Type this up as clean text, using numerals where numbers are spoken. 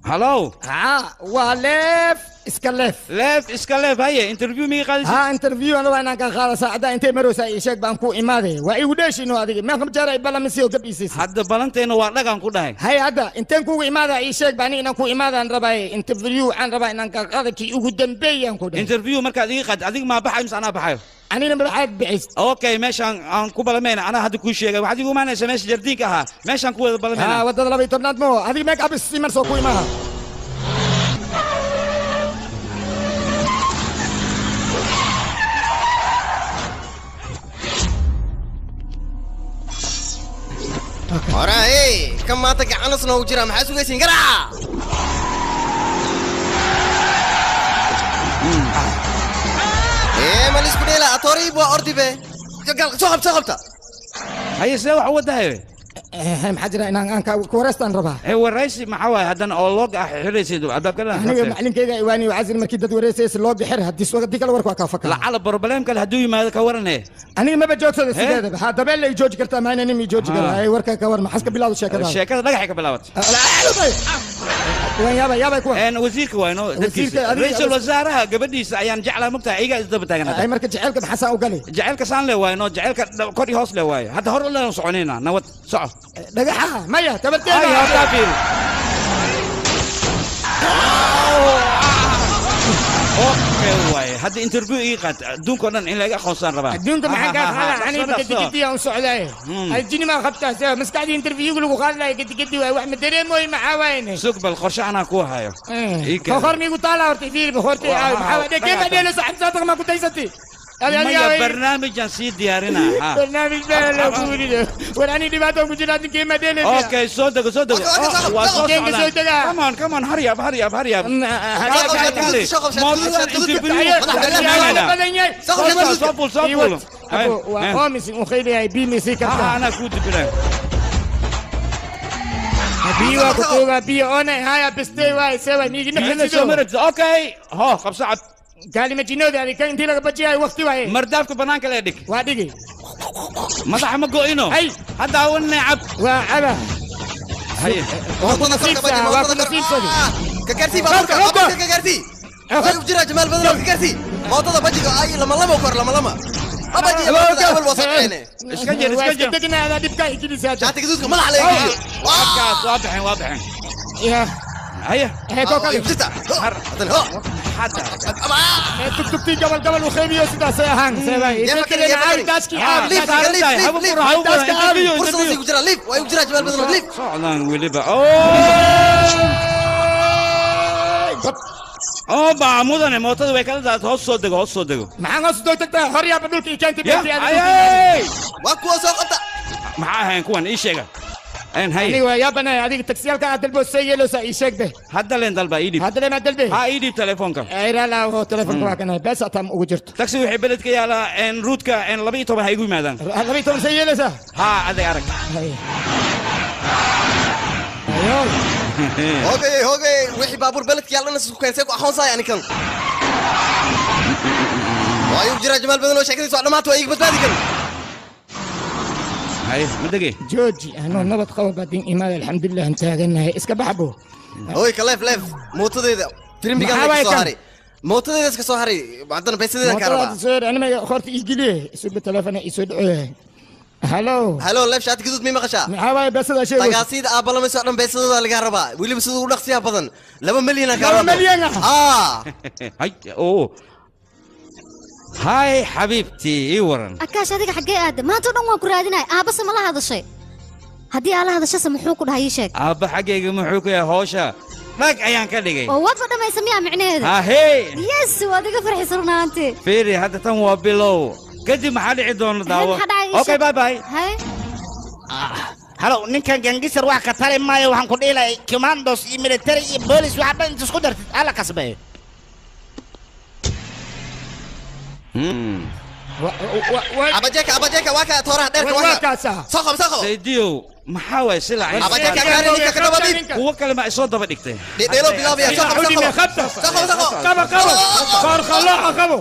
Hallo. Ha, waa leef iska leef. Leef iska leef haye interview mii qaadaysa? Ha, interview ana waa inaan ka qaada saacada intay maroosa ii sheeg baan ku imaaday. Waa igu dheeshino adiga. Meeqa jeer ay balamisiyo gab ii siisay. Hadda balanteena waa dhagan ku dhahay. Hay hadda inteen kugu imaada ii sheeg baan inaan ku imaadaan rabaa interview aan rabaa inaan ka qaada kii ugu dambeeyaan ku dhahay. Interview markaad ii qaad adiga ma baxay mise anaa baxayo? Anina madaxaad bixis. Okay, meeshaan aan ku balamayna anaa hadda kuu sheegay. Waxaad igu imaanaysaa meesha jardiinka ahaa. Meeshaan ku wada balamayna. Ha, wadada 12aad mo. Adiga make up si mar soo ku imaha. Hora, hey, kan maanta gacanas noogu jira maxaa sugaysiin garaaca? Ee, ma lisku dheela atoriib waa ordibe. Soo qabta, soo qabta. Haye, sidee wax u wadahay? Maxaa jira inaan aan ka ku wareystaan rabaa. Ee, waraysi maxaa waaye haddana oo loog ah xiraysid albaabka dhan. Aniga macalinkayga iwaani wacasir markii dad wareysaysa loo bixir haddii soo haddii kale warku waa kaa fakara. Lacala problem kale hadduu yimaado ka warane. Aniga maba joogsada sideedaba. Ha, dabeel la jooji kartaa maayna nin i jooji karaa. Hay warka ka war maxas ka bilaawdo sheekada. Sheekada dhagaxay ka bilaabatay. Waan yaabay yaabay kuwa. Een wasiirka waa inoo dadkiisa. Ra'iisul wasaaraha gabadhiisa ayaan jeclaa mugtahay iyaga isdaba taagan hadda. Ay marka jaceylka maxaa u galay? Jaceylka saan le waayo noo jaceylka kor iyo hoos le waayo. Hadda hor u leen soconayna nabad soco. Dhagaxa maya tabarteeda. Ay hadda fiir. Okay waaye hadda interview ii qaad adduunka oo dhan in laga aqoonsan rabaa. Adduunka maxaa kaa qaada aniga gadigadi aan socday. Ay jini ma qabtaa soo maskaxdii interview lagu qaadlay gadigadi waay wax ma dareemoy maxaa waayne. Sug bal qorshe anaa ku hayo. Qoor miigu taala horta fiir horta ay maxaa waay kee badelo saxib saadaq ma ku taysatay. Maya barnaamijaan sii diyaarinaa. Barnaamij baa la kuulida. War ani dhibaato ku jira ninkii ma dheelay. Okay, soo dego soo dego. Waa soo socdaa. Come on, come on, hurry up, hurry up, hurry up. Soo fuul, soo fuul. Waa oomis u khayliyahay biimisi karta. Anaa kuu dibinay. Biyo ku tuuga biyo oonay haya bistay waay sewa niigi nafsido. Okay, ho qabso cab. قال ما جنود يعني كان انت لك بجي وقتي واي مردافك بنانك لا يدك وادقي مدح ما قوينو اي هذا ولنا عب وعبا هي ككرسي بابورك ككرسي ايوه جرى جمال بدر ككرسي موطده بجي اي لما لما كور لما لما بجي اول وسط عينه اسكنجر اسكنجر دقنا هذا دبكا يجي ساعه شاتك زوزك ملح عليك واضحين واضحين يا هيا هي كوكا حتى تكتبتي قبل قبل وخيمية سيدا سيهان سيباي ليف ليف ليف فرصة يجرى ليف ويجرى جمال بدر ليف صعلان ولبا اوه با مودane mootada way kala daad hoos soo dego hoos soo dego maxaan hoos soo degtaa hor yaaba dhulka ii keentay beertii waa kuwa soo qabta maxaa ahayn kuwan ii sheega een hay aniga waa yaabanay adiga taksiyaalka aad dalbo say yeeloosa ii sheeg be hadda leen dalba ii dhiib hadda leen dalbe ha ii dhiib telefoonka ayra la ho telefoonka waa kana bees atam ugu jirto taksi wixii beledka yaala een ruudka een 12 ha igu yimaadaan 12 say yeelaysa ha adag arag ayo hogay hogay wixii baabuur beledka yaalana isku keensay ku aqoonsaay anikan waa igu jira jamaal badan oo sheekadiisa waa dhammaata waa iga badbaadi kan هاي ما دقي جوجي انا نبض قوي بعدين ايمان الحمد لله انت هاي اسك بحبو هوي كليف ليف موتديدا تريمبيغان soo haray mootadayda iska soo haray haddana baysadayda ka rabaa soo ana ma khorti igiliye isugu telefoon isoo dhaco halo halo leef shaati gaduud mii maqashaa maxaa waay beesada sheego tagaasida aabalamayso dhan beesadooda laga rabaa weliba sida ugu dhaqsiyaha badan 2 milyan ka rabaa 2 milyan ah hay oo هاي حبيبتي اي ورن akaash adiga xagee aada maanta dhan waan ku raadinay aabase ma la hadashay haddii aa la hadashase muxuu ku dhahay ii sheeg aabba xaggayga muxuu ku yahay howsha dhag ayaan ka dhigay oo waadba dhammaysa miyaa micnaheeda hahey yes waad iga farxisa run ahaantii fiiri hadda tan waa bilow kadib maxaa dhici doona daawo okay bye bye hay halo ninkan gangisar wax ka tali maayo waxaan ku dhihi lahay commandos iyo military iyo boolis waxa dhan inta isku dartid alla kasbeeyo abajeka abajeka waa kaa tooraha dheerka waa kaa soo qabo soo qabo saydiyow maxaa waay silac abajeka kaari ninka ka daba dhiib kuwo kale ma isoo daba dhigtay dheelo bilaabaya soo qabo soo qabo soo qabo soo qabo qabo qabo qoor qalooca qabo